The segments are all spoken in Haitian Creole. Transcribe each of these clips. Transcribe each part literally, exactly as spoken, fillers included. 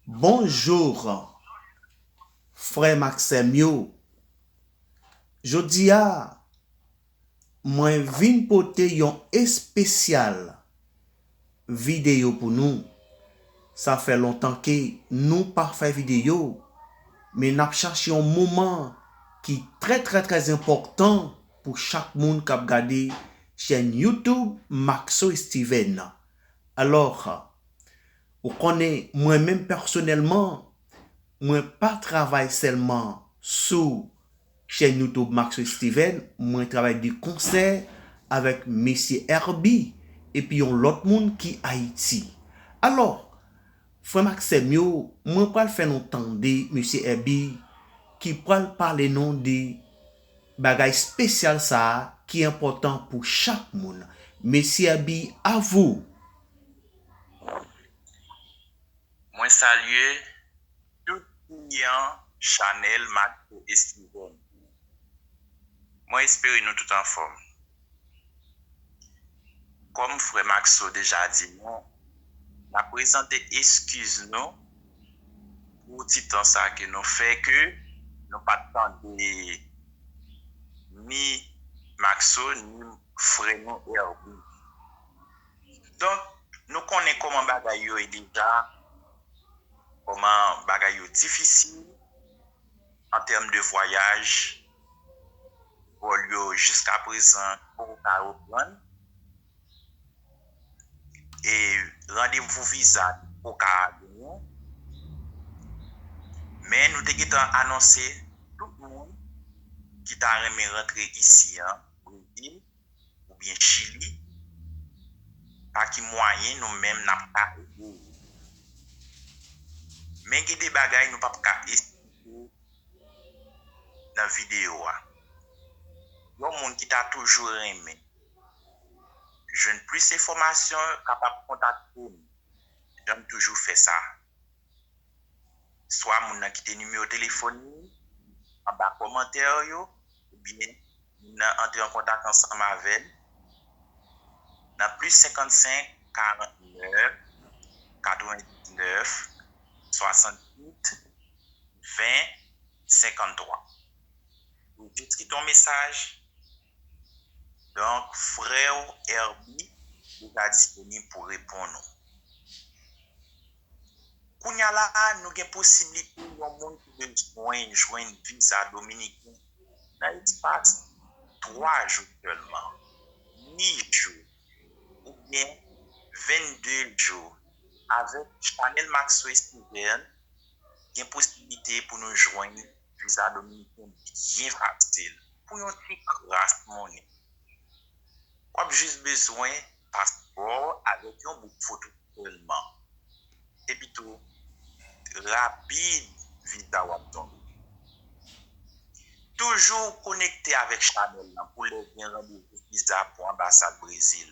Bonjou, frè m ak sè m yo. Jodi a, mwen vin pote yon espesyal videyo pou nou. Sa fè lontan ke nou pa fè videyo, men n ap chache yon moman ki trè, trè, trè enpòtan pou chak moun k ap gade chèn YouTube Maxo Steven nan. Alò, ou konnen, mwen menm pèsonèlman, mwen pa travay sèlman sou chèn YouTube Maxo Steven, mwen travay de konsè avèk mesye Herbie epi yon lòt moun ki Ayiti. Alò, frè m ak sè m yo, mwen pral fè nou tande mesye Herbie ki pral pale nou de bagay espesyal sa a ki enpòtan pou chak moun. Mesye Herbie, à vous! Mwen salye tout kliyan chanèl Maxo Steven. Mwen espere nou tout anfòm. Kòm frè Maxo deja di nou, n ap prezante eskiz nou pou ti tan sa ke nou fè ke nou pa t tande ni Maxo ni frè nou Herbie. Donk, nou konnen kòman bagay yo ye deja, kòman bagay yo difisil an tèm de vwayaj, vòl yo jiskaprezan poko ka reprann, e randevou viza poko ka genyen. Men nou te gentan anonse tout moun ki ta renmen rantre isi an, Brezil, oubyen Chili, pa ki mwayen nou menm n ap ka ede yo. Men gen de bagay nou p ap ka esplike nan videyo a. Yon moun ki ta toujou renmen jwenn plis enfòmasyon kapab kontakte m, jan m toujou fè sa. Swa moun nan kite nimewo telefòn li anba kòmantè yo, oubyen moun nan antre an kontak ansanm avè l nan plis senkannsenk, karantnèf, katrevendiznèf, swasanntuit, ven, senkanntwa. Ou jis kite yon mesaj. Donk, frè w Herbie deja disponib pou reponn ou. Kounye a la a, nou gen posiblite yon moun ki bezwen jwenn viza dominiken nan espas twa jou sèlman, uit jou, oubyen vennde jou. Avèk chanèl Maxwell Steven, gen posiblite pou nou jwenn viza dominiken byen fasil pou yon ti kras monnen. W ap jis bezwen paspò w avèk yon bout foto sèlman. Epi tou, rapid viza w ap tonbe. Toujou konekte avèk chanèl lan pou lè gen randevou viza pou anbasad Brezil.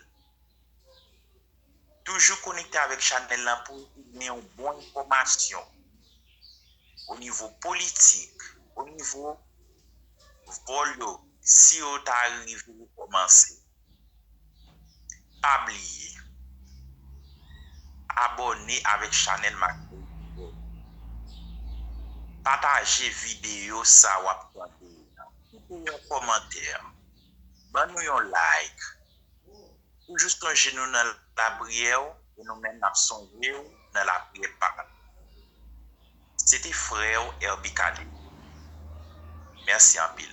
Toujou konekte avèk chanèl lan pou w gen yon bon enfòmasyon o nivo politik, o nivo vòl yo, si yo ta rive rekòmanse. Pa bliye abòne avèk chanèl Maxwell Steven. Pataje videyo sa w ap tande yo. Kite yon kòmantè. Ban nou yon like. Toujou sonje nou nan lapriyè w e nou menm n ap sonje w nan lapriyè pa nou. Se te frè w Herbie Khalil. Mèsi anpil.